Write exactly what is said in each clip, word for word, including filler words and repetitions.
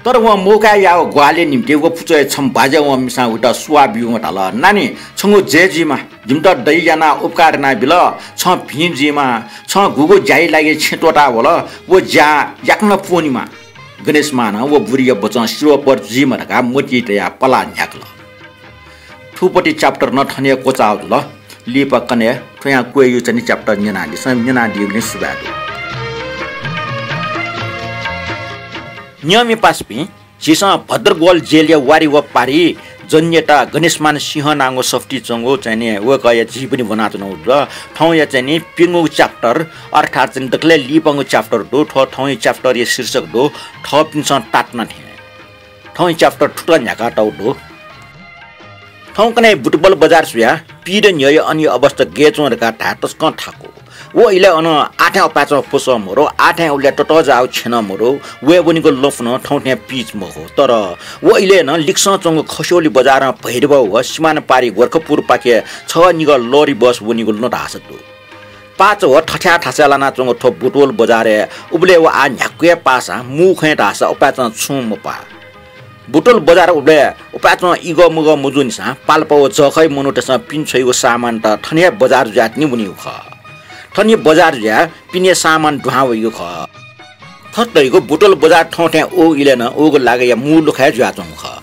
तर वं मौका याःगु ग्वाहालिया निंतिं व पुचःया छम्ह बाज्यावं मिसां वइत सुवाः ब्यूवं धाल, नानी, छंगु जय जुइमा, जिमित दया यानाः उपकार यानाबिल, छं भिं जुइमा, छं गुगु ज्याया लागि छेँ त्वःता वल, व ज्या याकनं पूवनेमा। गणेशमानं व बुरिया बचं सिरोपर जुइमा धकाः मतिइ तयाः पलाः न्ह्याकल। थुपति chapter नं थन हे क्वचाः जुल। लिपा कन्हय् थ्वयां क्वय् यू चाहिँ नि chapter न्यनादिसँ, न्यनादीगुलिं सुभाय् दु। नियमि पासापिं, झीसं भद्रगोल जेलया वारी व पारी जन्यता गणेशमान सिंह नांगु सफुती च्वंगु चाहिँ नि वय्कःया जीवनी ब्वनाच्वनागु दु। थौंया चाहिँ नि प्यंगू chapter अर्थात् चाहिँ दकलय् लिपांगु chapter दु। थ्व थौंया chapter या शीर्षक दु थःपिन्सं तातना थें। थौंया chapter थुत न्ह्याकातःगु दु। थौंकन्हय् बुटबल बजार स्वयाः पीद न्ह्यःया अन अवस्था गय् च्वं धकाः धाये तसकं थाकु। व इलय् अन आथें अपाय्चं पसः मरु, आथें उलय् ततःजाःगु छेँ नं मरु, वये वनीगु लँपु नं थौं थें पिच मखु। तर व इलय् नं लिक्सं च्वंगु खस्यौली बजारं भैरवा व सिमाना पारी गोरखपुरपाखे छगः निगः लरी बस वनीगु लँ धाःसा दु। पाच व थथ्याः थासय् लानाच्वंगु थ्व बुटोल बजारय् उबलय् व आः न्ह्याक्व हे पासां मू खँय् धाःसा उपाय्चं छुं मपाः। बुटोल बजार उबलय् उपाय्चं इगः मगः मजूनिसां पाल्पा व जःखःया मनूतय्सं पिने छ्वइगु सामानत थन हे बजार जुयाः तिनि वनीगु खः। थन हे बजार जुयाः पिने सामान दुहां वइगु खः। थथे धइगु बुटोल बजार थौं थें वःगु इलय् नं वःगु लागाया मू लुखा हे जुयाच्वंगु खः।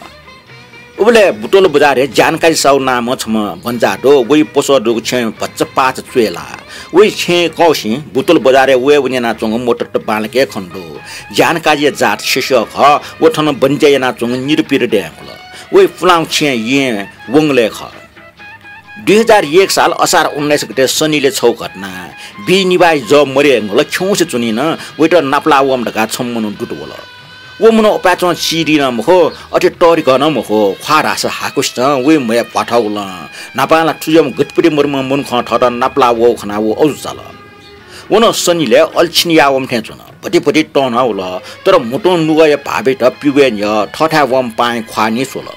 उबलय् बुटोल बजारय् ज्यानकाजी साहु नामं छम्ह बन्जाः दु। वइ पसः दुगु छेँ भचा पाच च्वय् लाः। वइ छेँ कःसिं बुटोल बजारय् वये वने यानाच्वंगु मोटरत बांलाक हे खने दु। ज्यानकाजीया जात सेस्यः खः। व थन बन्ज्या यानाच्वंगु निरुपिर दयेखुल। वइ पुलांगु छेँ येँ वंगलय् खः। दुई हजार एक साल असार उन्नाइस गते शनिलय् छगू घटना। बी निभाःया जः मरे धुंकल खिउँसे च्वनी नं वइत नापलाः वःम्ह धकाः छम्ह मनू दुत वल। व मनू अपाय्चं चिरि नं मखु, अथे तःधिकः नं मखु, ख्वाः धाःसा हाकुसे नं वइ म्हय् भ्वाथःगु लँ। न्हापां ला थुज्याःम्ह गतिपति मरुम्ह मनुखं थःत नापलाः वःगु खनाः व अजू चाल। व नं शनिलय् अल्छिन याः वःम्ह थें च्वन। भतिभति तं नं वल, तर म्हुतुं नुगःया भाःबीत पिगुया न्ह्यः थःथाय् वःम्ह पाहांया ख्वाः निं स्वल।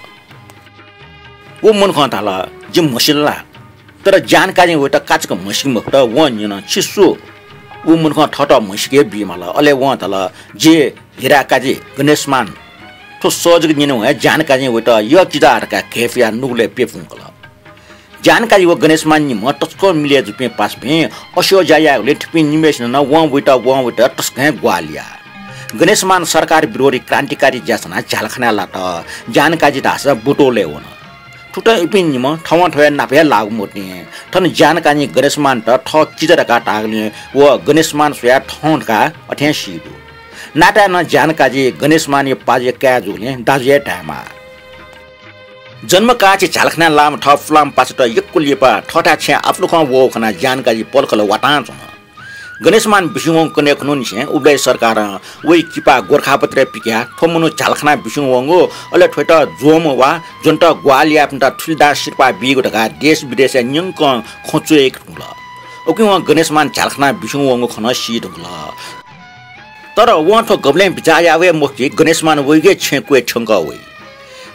व मनुखं धाल, "जि म्हसिल ला?" तर ज्यानकाजीं वइत काचाक्क म्हसीके मफुत। वं न्यन, "छि सु?" व मनुखं थःत म्हसीके हे बीमाल। अले वं धाल, "जि हिराकाजी गणेशमान।" थ्व सः जक न्यनेवं हे ज्यानकाजीं वइत यः किजा धकाः घय्पुयाः नुगलय् प्यपुंकल। ज्यानकाजी व गणेशमान निम्ह तसकं मिलय् जूपिं पासापिं। अस्यः ज्या यायेगुलिं थुपिं निम्हय्सिनं नं वं वइत, वं वइत तसकं हे ग्वाहालि याः। गणेशमान सरकार विरोधी क्रान्तिकारी ज्या सनाः झ्यालखानाय् लात। ज्यानकाजी धाःसा बुटोलय् वन। थुकथं इपिं निम्ह थवंथवय् नाप हे लाःगु मतिं। थन ज्यानकाजीं गणेशमानत थः किजा धकाः धाःगुलिं व गणेशमान स्वयाः थौं धकाः अथें सी दु। नाताय् नं ज्यानकाजी गणेशमानया पाजुया काय् जूगुलिं दाजु हे धायेमाः। जन्म काःछि झ्यालखानाय् लाःम्ह थः पुलांम्ह पासात यक्व लिपा थःथाय् छेँय् आपुलुखं वःगु खनाः ज्यानकाजी पलखल वातां च्वन। गणेशमान बिस्युं वंगु कन्हय् खन्हुनिसें उबलय् सरकारं वइ किपा गोरखापत्रय् पिकयाः थ्व मनू झ्यालखानाय् बिस्युं वंगु, अले थ्वइत ज्वःम्ह वा ज्वनेत ग्वाहालि याःपिन्त थुलिदास सिरपाः बीगु धकाः देश विदेशय् न्यंकं खँ च्वय्के धुंकल। उकिं वं गणेशमान झ्यालखानाय् बिस्युं वंगु खँ नं सी धुंकल। तर वं थ्व गबलें बिचाः याः वये मखु कि गणेशमान वइगु हे छेँ क्वय् थ्यंकः वइ।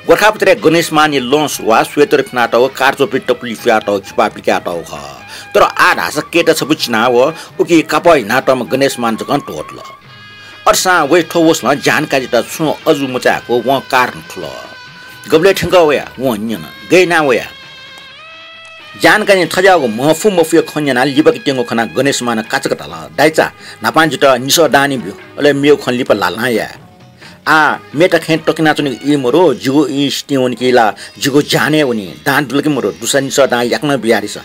गोरखापत्रय् गणेशमानया लँ सुरुवाः स्वेटर फिनातःगु, कारच्वपुइ तपुलि पुयातःगु, किपा पिकातःगु खः। तर आः धाःसा कय्ता छपु चिनाः व उकी कापः हिनातःम्ह गणेशमान जकं त्वःतल। अथेसां वइ थ्व वसलं ज्यानकाजीत छुं अजू मचाय्क वं कारण थुल। गबलय् थ्यंकः वया? वं न्यन। गय् यानाः वया? ज्यानकाजीं थज्याःगु म्हफु मफुया खँ न्यनाः लिबाके त्यंगु खनाः गणेशमानं काचाक्क धाल, "दाइचा, न्हापां जितः निसः दांनि ब्यु, अले मेगु खँ लिपा ल्हाल्हां याये। आः मेता खँय् तकिनाच्वनेगु ई मरु, जिगु ई सितिं वनी कि ला जिगु ज्यान हे वनी, दां दु ला कि मरु, दुसा निसः दां याकनं बियादिसँ।"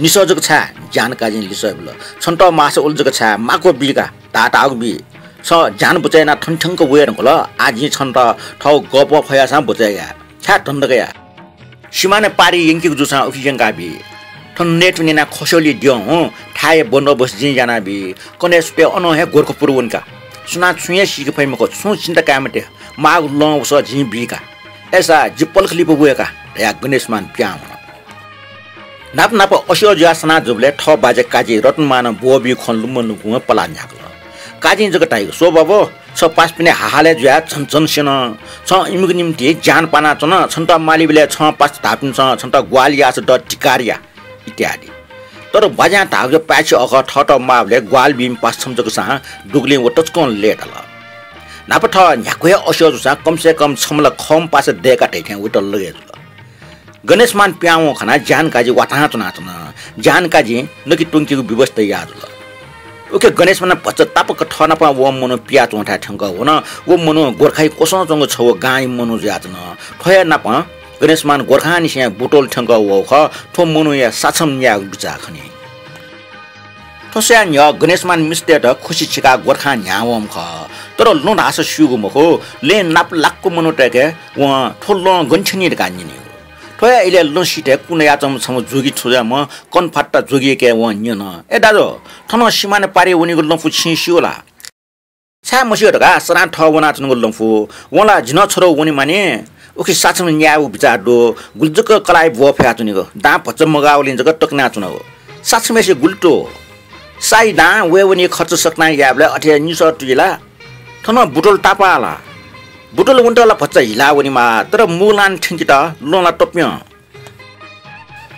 "निसः जक छाय्?" ज्यानकाजीं लिसः बिल। "छन्त माःसा उलि जक छाय्, माक्व बी का, धाःथाःगु बी। छ ज्यान बचय् यानाः थन थ्यंक वये धुंकल, आः जिं छन्त थःगु गःपः ख्वयाःसां बचय् याये। छाय् धन्दा कया? सिमाना पारिइ यंकेगु जूसां उखे यंकाबी। थन नयेत्वने यानाः खस्यौली द्यः हुँ, थाय्‌या बन्दोबस्त जिं यानाबी। कन्हय् सुथय् अनं हे गोरखपुर वनी का। सुनां छुं हे सीके फइ मखु, छुं चिन्ता काये मते। माःगु लँ वसः जिं बी का। अय्‌सा जि पलख लिपा वये का," धयाः गणेशमान पिहां वन। न्हापा न्हापा अस्यः जुयाः सना जूबलय् थः बाज्या काजी रतनमानं ब्वःबीगु खँ लुमं लुकुं पलाः न्ह्याकल। काजीं जक धाइ, "स्व बाबु, छ पासापिनि हाहालय् जुयाः झन झन स्यन। छं इमिगु निंतिं ज्यान पानाच्वन, छन्त मालीबलय् छं पासा धाःपिन्सं छन्त ग्वाहालि याःसा द धिक्कार या" इत्यादि। तर बाज्यां धाःगु जक पाय्छि अखः, थःत माःबलय् ग्वाहालि बीम्ह पासा छम्ह जकसां दुगुलिं व तसकं लय्ताल। न्हापा थः न्ह्याक्व हे असे जूसां कम से कम छम्ह ला खंम्ह पासा दय्‌का धइथें वइत लगय् जुल। गणेशमान पिहां वं खनाः ज्यानकाजी वाताहां च्वनाच्वन। ज्यानकाजीं नके त्वंकेगु व्यवस्था याः जुल। उके गणेशमान भचा तापाक थः नाप वःम्ह मनू पियाच्वंथाय् थ्यंकः वन। व मनू गोर्खाइ क्वसं च्वंगु छगू गांइ मनू जुयाच्वन। थ्व हे नाप गणेशमान गोर्खांनिसें बुटोल थ्यंकः वःगु खः। थ्व मनूया साछाम न्यायेगु बिचाः खनी। थ्व स्वयाः न्ह्यः गणेशमान मिस्तय्त खुसि छिकाः गोर्खां न्ह्याः वःम्ह खः। तर लँ धाःसा स्यूगु मखु, लँय् नाप लाक्व मनूतय्के वं थ्व लँ गन थ्यनी धकाः न्यनीगु। थ्व हे इलय् लँ सिथय् कुनायाच्वंम्ह छम्ह जोगी थुजाःम्ह कनफाता जोगीके वं न्यन, ए दाजु, थनं सिमाना पारिइ वनीगु लँपु छिं स्यू ला? छाय् मस्यू धकाः सदां थः वनाच्वनागु लँपु। वं ला जि नं छरौ वनेमानि। उखे साछाम न्यायेगु बिचाः दु। गुलि जक कलाःया ब्वः फयाच्वनीगु, दां भचा मगाःगुलिं जक तकनाच्वनागु। साछामय्से गुलि त्वः। साइ दां वयेवने खर्च सकतां यायेबलय् अथे निसः तुइ ला? थनं बुटोल तापाः ला? बुटोल वनेत ला भचा हिला वनेमाः, तर मुगलान थ्यंकेत लँ ला तप्यं।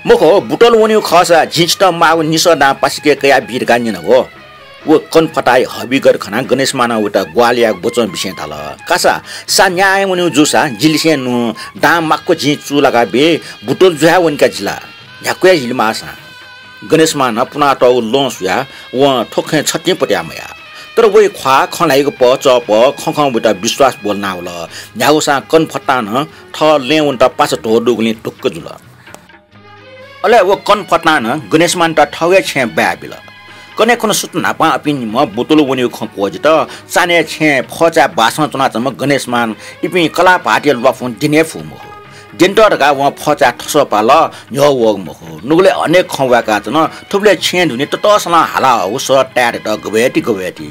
मखु, बुटोल वनेगु खःसा जिं छितः माःगु निसः दां पासिके कयाबी धकाः न्यनागु। व कनफताया हबिगत खनाः गणेशमानं वइत ग्वाहालि यायेगु बचं बिसें धाल, कासा, सा न्याये वनेगु जूसा जि लिसें नु, दां माक्व जिं चूलाका बी, बुटोल जुयाः वनेका जि ला, न्ह्याक्व हे हिलेमाःसां। गणेशमानं पुनातःगु लँ सुयाः वं थ्व खँय् छतिं पत्याः मयाः। तर वया ख्वाः, खँ ल्हाइगु पह, चःपह, खँ खँ वइत विश्वास ब्वलनावल। न्ह्यागुसां कनफतां नं थः लँय् वनेत पासा ध्वदुगुलिं ढुक्क जुल। अले व कनफतां नं गणेशमानयात थःगु हे छेँय् बाय् बिल। कन्हय् खुन्हु सुथ न्हापां अपिं निम्ह बुटोल वनेगु खँ क्वःजित। चान्हय् छेँय् फचाय् बासं च्वनाच्वंम्ह गणेशमान इपिं कलाः भाःतया ल्वापुं द्यने फु मखु। द्यनेत धकाः वं फचाय् थसः पाल, न्ह्यः वःगु मखु। नुगलय् अनेक खँ वाय्काच्वन। थुबलय् छेँय् दुने ततःसलं हाला हःगु सः ताय्‌दत, गबय्ति गबय्ति।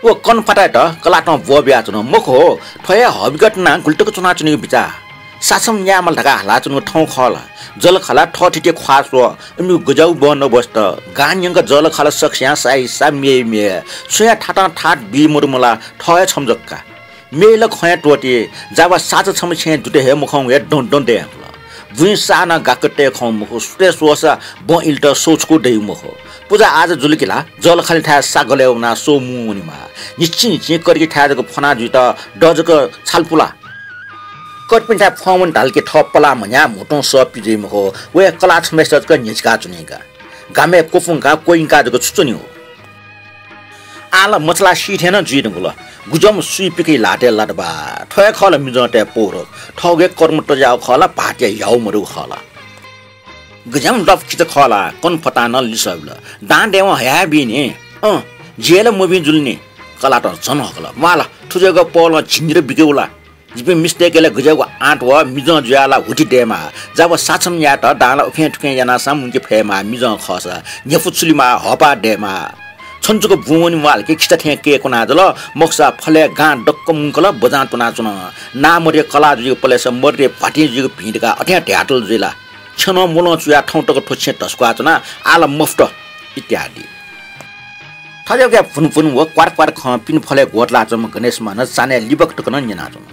व कनफतायात कलातं ब्वः बियाच्वन, मखु, थ्व हे हबिगत नां गुलितक च्वनाच्वनीगु बिचाः। साछाम न्यायेमाल धकाः हालाच्वनीगु थौं खः ला? जःलाखःला थःथितिया ख्वाः स्व, इमिगु गज्याःगु ब्वः नब्वसित। गां न्यंक जःलाखःला सकसियां साइ सा, म्येइ म्ये। सुयां थातं थात बी मदुम्ह ला थः हे छम्ह जक का। म्येइ ला खँ हे त्वःति, जाबा साचा छम्ह छेँय् दुत हे मखंगु हे दँ दँ दये हंकल। बुँइ साः नं गाक्क तये खंगु मखु, सुथय् स्वःसा बँ इलेत सौ छकू दइगु मखु। पुजा आजा जुल कि ला जःलाखःलाथाय् सा गलय् वनाः सौ मुं वनेमाः। न्हिच्छि न्हिच्छि कर्कीथाय् जक फ्वना जुइत दँ जक छाल पुला। कर्पिन्थाय् फ्वं वने धाल कि थः पलाः म्हन्याः म्हुतुं सः पि जुइ मखु, व हे कलाः छम्हय्सित जक न्ह्यचिकाच्वनी का। गामय् क्वपुंकाः क्वइंकाः जक छु च्वनी हो? आः ला मछालाः सी थें नं जुइ धुंकल। गुज्याःम्ह सुइपिके ल्हातय् लात बा। थ्व हे खः ला मिजंतय् पौरख। थःगु हे कर्म तज्याःगु खः ला, भाःतया ह्याउ मदुगु खः ला? गुज्याःम्ह ल्वापु किचा खः ला? कनफतां नं लिसः बिल। दां दयेवं हयाबी नि। अँ, जि हे ला मभिं जुल नि। कलातं झन हकल। म्वाः ला, थुज्याःगु पौलं झिंनिदँ बिकेगु ला? जिपिं मिस्तय्के ला गज्याःगु आँट व, मिजं जुयाः ला हुति दयेमाः। जाबा साछाम यायेत दां ला उखें थुखें यानासां मुंके फयेमाः, मिजं खःसा। न्ह्यफु चुलिमाः, हःपाः दयेमाः। छन्हु जक बुँ वने म्वाल कि खिचा थें कय्कुना जुल, मखुसा फलय् गां दक्व मुंकल बजां त्वनाच्वन। नां मदय् कलाः जुइगु पलेसा मदय् भ्वातिं जुइगु भिं धकाः अथें धयातल जुइ ला? छेँ नं मुलं चुयाः थौं तक थ्व छेँ धस्कुवाच्वना, आः ला मफुत इत्यादि। थज्याःगु भुनभुन व क्वार क्वार खँ पिने फलय् ग्वतलाच्वंम्ह गणेशमानं चान्हय् लिबाक तक नं न्यनाच्वन।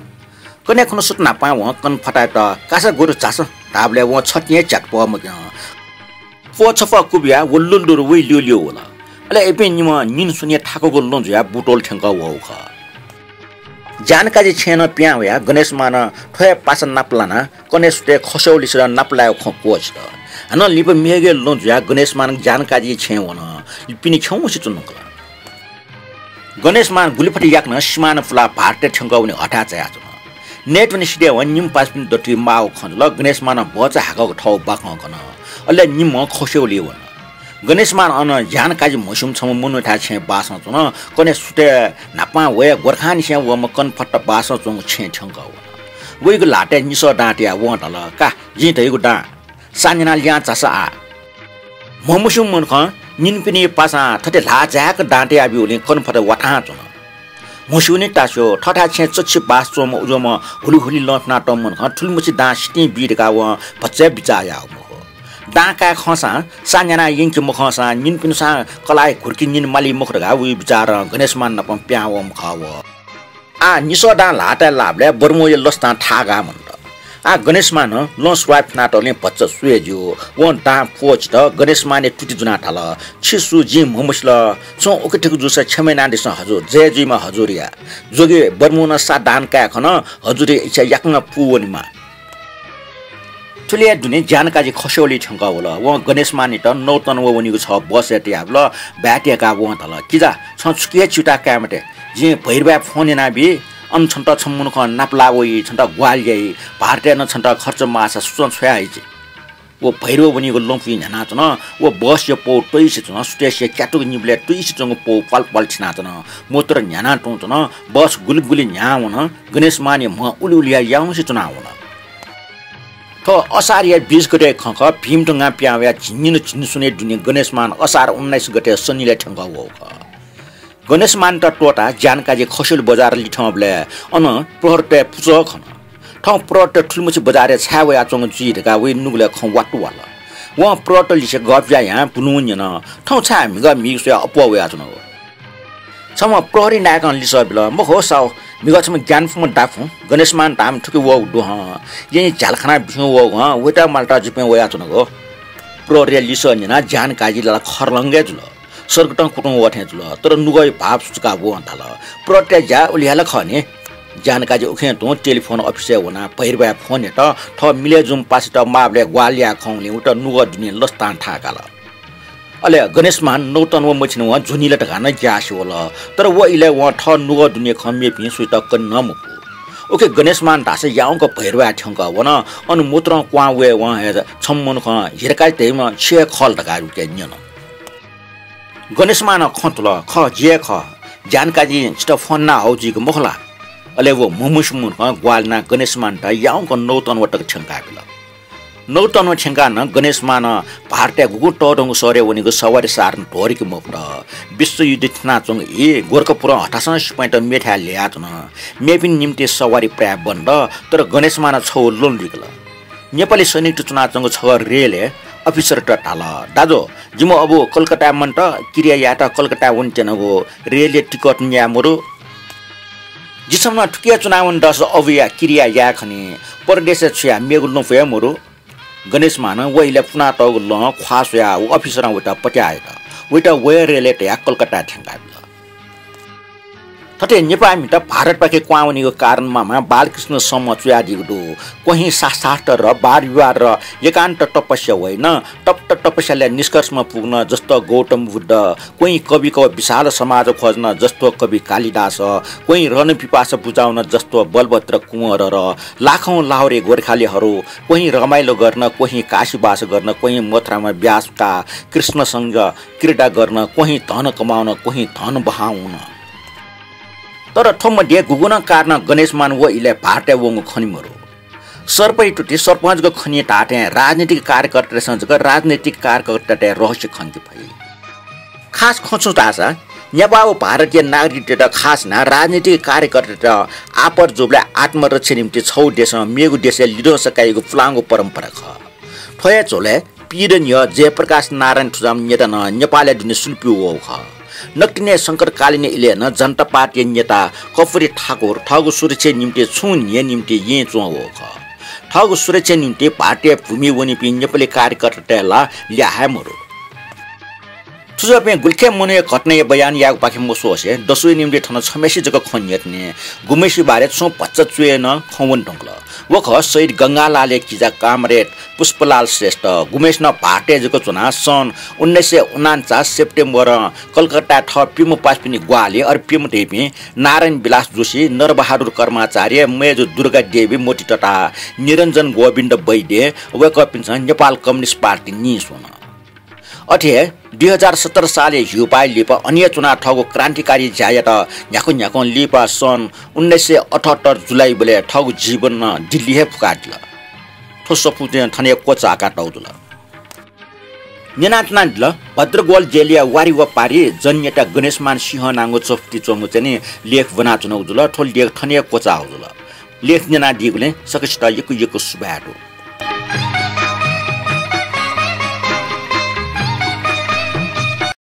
कन्हय् खुन्हु सुथ न्हापां वं कनफतायात कासा गुरु झासँ धाःबलय् वं छतिं हे झ्यात पहः मग्यं। प्वः छपः कुबिया व लुलुलुरु वइ ल्यूल्यू वल। अले इपिं निम्ह निन्हु स्वनिया थाकुगु लँ जुयाः बुटोल थ्यंकः वःगु खः। ज्यानकाजी छेँय् नं पिहां वयाः गणेशमानं थ्व हे पासा नाप लानाः कन्हय् सुथय् खस्यःगु लिसे नं नाप लायेगु खँ क्वःछित। हानं लिपा मेगु लँ जुयाः गणेशमान ज्यानकाजी छेँय् वन। पिने खिउँसे च्वंगु खः। गणेशमान गुलिफत याकनं सिमाना पुलाः भाःततय् थ्यंकः वने हथाय् चायाच्वन। नयेत्वने सिधय्‌वं निम्ह पासापिन्त दथुइ माःगु खँ जुल। गणेशमानं भचा हाकःगु थःगु बाखं कन। अले निम्हं खस्यःगु लिसे वन। गणेशमान अन ज्यानकाजी म्हस्यूम्ह छम्ह मनूथाय् छेँय् बासं च्वन। कन्हय् सुथय् न्हापां वयाः गोर्खांनिसें वःम्ह कनफता बासं च्वंगु छेँय् थ्यंकः वन। वइगु ल्हातय् निसः दां तयाः वं धाल, का, जिं धइगु दां। सा न्यनाः लिहां झासँ आः। म्हमस्यूम्ह मनुखं निन्हुपिनि पासां थथे ल्हाः जाय्‌क दां तयाब्यूगुलिं कनफता वाताहां च्वन। म्हस्यूनि तास्यू, थःथाय् छेँय् चच्छि बास च्वंम्ह उज्वःम्ह हुलिहुलि लँ फ्यनातःम्ह मनुखं थुलिमछि दां सितिं बी धकाः वं भचा हे बिचाः याःगु मखु। दां काये खंसां सा न्यनाः यंके मखंसां निन्हुपिन्सं कलाःया घुर्की निने माली मखु धकाः वया बिचारं गणेशमान नाप पिहां वःम्ह खः व। आः निसः दां ल्हातय् लाःबलय् बर्मूया लसतां थाःगाः मन्त। आः गणेशमानं लं स्वाये फुनातःगुलिं भचा स्वये ज्यू। वं दां प्वःचित गणेशमानया तुति ज्वनाः धाल, छि सु जिं म्हमसिल। छं उखे थुखे जूसा क्षमा यानादिसँ हजुर, जय जुइमा हजुरया। जोगी बर्मुनं सा दान काये खन, हजुरया इच्छा याकनं पूवनेमा। थुलिया दुने ज्यानकाजी खस्यःलिइ थ्यंकः वल। वं गणेशमानयात नौतन्व वनीगु छगः बसय् तयाबिल। बाय् तय्काः वं धाल, किजा, छं छुकिं हे च्यूताः काये मते। जिं भैरबाय् फोन यानाबी। अन छन्त छम्ह मनुखं नापलाः वइ, छन्त ग्वाहालि याइ। भारतय् नं छन्त खर्च माःसा सुचं छ्वयाहइजि। व भैरव वनीगु लँपुइ न्ह्यानाच्वन। व बसया पौ त्वइसे च्वन। सुथय्सिया क्यातुक निबलय् त्वइसे च्वंगु पौ प्वाल प्वाल थिनाच्वन। मोटर न्ह्यानाः तुं च्वन। बस गुलि गुलि न्ह्याः वन। गणेशमानया म्ह उलि उलिया याउँसे च्वनाः वन। थ्व असारया बीस गते खँ खः। भीमतुंगां पिहां वयाः झिंनिदँ झिंनिस्वनया दुने गणेशमान असार उन्नाइस गते सनिलय् थ्यंकः वःगु खः। गणेशमानयात त्वःताः ज्यानकाजी खस्यःलि बजार लिथंबलय् अन प्रहरीतय् पुचः खन। थौं प्रहरीत थुलिमछि बजारय् छाय् वयाच्वंगु जुइ धकाः वइ नुगलय् खँ वातु वाल। वं प्रहरीत लिसे गःप यायां बुलुं न्यन, थौं छाय् म्हिगः म्हिगः स्वयाः अप्वः वयाच्वनागु? छम्ह प्रहरी नायकं लिसः बिल, मखु साहु, म्हिगः छम्ह ग्यानापुम्ह दाखुँ, गणेशमान धाःम्ह थुखे वःगु दु हं। येँय् झ्यालखानां बिस्युं वःगु हं, वयात मालेत जिपिं वयाच्वनागु। प्रहरीया लिसः न्यनाः ज्यानकाजी ला खर्लंगय् जुल। सर्गतं कुतुं वः थें जुल, तर नुगःया भाव सुचुकाः वं धाल, प्रहरीतय् ज्या उलि हे ला खः नि। ज्यानकाजी उखें तुं टेलिफोन अफिसय् वनाः भैरबाय् फोन यात। थः मिले जूम्ह पासायात माःबलय् ग्वाहालि याये खंगुलिं वयात नुगः दुने लसतां थाकाल। अले गणेशमान नौतन्व मछिन्हवं ज्वनी ला धकाः नं ग्यासे वल। तर व इलय् वं थः नुगः दुने खँ मेपिं सुयात कने नं मफु। उखे गणेशमान धाःसा याउँक भैरबाय् थ्यंकः वन। अन मोतरं क्वहां वये वं हे छम्ह मनुखं हिरकाजी धइम्ह छि हे खः ला धकाः वयात न्यन। गणेशमानं खँ त्वल, खः, जि हे खः। ज्यानकाजीं छितः फोन यानाहःगु जुइगु मखु ला? अले व म्हमस्यूम्ह मनुखं ग्वाहालि यानाः गणेशमानयात याउँक नौतन्व तक थ्यंकाबिल। नौतन्व थ्यंकाः नं गणेशमानं भारतय् गुगुं तःधंगु शहरय् वनीगु सवारी साधन ध्वरिके मफुत। विश्वयुद्ध थिनाच्वंगु ई गोरखपुरं हतासं सिपाइँत मेथाय् ल्ह्यातुन। मेपिनि निंतिं सवारी प्रायः बन्द, तर गणेशमानं छगू लं लुइकल। नेपाली सैनिकत च्वनाच्वंगु छगः रेलय् अफिसरयात धाल, दाजु, जिमि अबु कलकत्ताय् मन्त, किरिया यायेत कलकत्ताय् वनेत्यनागु, रेलया टिकट नं याये मदु। जि छम्हं थुकिया च्वनावने दःसा अबुया किरिया याये खनी, परदेशय् छुया मेगु लँपु हे मदु। गणेशमानं व इलय् पुनातःगु लं ख्वाः स्वयाः व अफिसरं वयात पत्याः हयात। वयात वये रेलय् तयाः कलकत्ताय् थ्यंकाबिल। थथे नेपाःमित भारतपाखे क्वहां वनीगु कारण मामा बालकृष्ण शर्मां च्वयादीगु दु। क्वहिं शास्त्रार्थ र वाद विवाद र एकान्त तपस्या वइन। तप्त तपस्यालय् निष्कर्षमा पुगुन जस्त्व गौतम बुद्ध, क्वहिं कविकः विशाल समाज खोजन जस्त्व कवि कालिदास, क्वहिं रणपिपासा बुझाउन जस्त्व बलभद्र कुँवर र लाखौं लाहुरे गोर्खालीहरू क्वहिं रमाइलो गर्न, क्वहिं काशीवास गर्न, क्वहिं मथुरामा व्यासका कृष्णसँग क्रीडा गर्न, क्वहिं धन कमाउन, क्वहिं धन बहाउन। तर थ्व मध्ये गुगुं नं कारणं गणेशमान व इलय् भारतय् वंगु खनी मदु। सर्पया तुतिइ सर्पं जक खनी धाःथें राजनीतिक कार्यकर्तातय्सं जक राजनीतिक कार्यकर्तातय् रहस्य खंके फइ। खास खँ छु धाःसा नेपाः व भारतया नागरिकतय्त खास यानाः राजनीतिक कार्यकर्तातय्त आपत जूबलय् आत्मरक्षा निम्तिं छगू देशं मेगु देशय् लिधंसा काइगु पुलांगु परम्परा खः। थ्व हे झ्वलय् पीडनीय जयप्रकाश नारायण थुजाःम्ह नेता नं नेपालया दुने सुलुप्यू वःगु खः। नकतिनि शंकरकालीन इलय् नं जनता पार्टीया नेता कपुरी ठाकुर थःगु सुरक्षाया निम्तिं छुं न्हिया निम्तिं येँय् च्वं वःगु खः। थःगु सुरक्षाया निम्तिं भारतीय भूमिइ वनीपिं नेपाली कार्यकर्तातय् ला ल्याः हे मदु। थुजाःपिं गुलिखे मनूया घटनाया बयान यायेगुपाखे मस्वसे दसुया निम्तिं थन छम्हय्सित जक खँ न्ह्यथने। गुम्हय्सिया बारे छुं भचा च्वय् नं खँ वने धुंकल। व खः शहीद गंगालालया किजा कामरेड पुष्पलाल श्रेष्ठ, गुम्हय्सिनं भारतय् जक च्वनाः सन् उन्नाइस सय उनान्चास सेप्टेम्बरं कलकत्ताय् थः प्यम्ह पासापिनि ग्वाहालि अले प्यम्ह धइपिं नारायण विलास जोशी, नरबहादुर कर्माचार्य, मय्जु दुर्गा देवी मोती तथा निरञ्जन गोविन्द वैद्य वय्कःपिन्सं नेपाल कम्युनिस्ट पार्टी नीस्वन। अथे हे दुई हजार सत्र सालया ह्युपाः लिपा अन हे च्वनाः थःगु क्रान्तिकारी ज्यायात न्ह्याक्व न्ह्याक्वं लिपा सन् उन्नाइस सय अठहत्तर जुलाईबलय् थःगु जीवन नं दिल्ली हे फुकादिल। थ्व सफू थन हे क्वचाय्कातःगु जुल। न्यनाच्वनादिल, भद्रगोल जेलया वारि व पारि जननेता गणेशमान सिंह नांगु चफुति च्वंगु चाहिँ नि लेख ब्वनाच्वनागु जुल। थ्व लेख थन हे क्वचाःगु जुल। लेख न्यनादीगुलिं सकसित यक्व यक्व सुभाय् दु।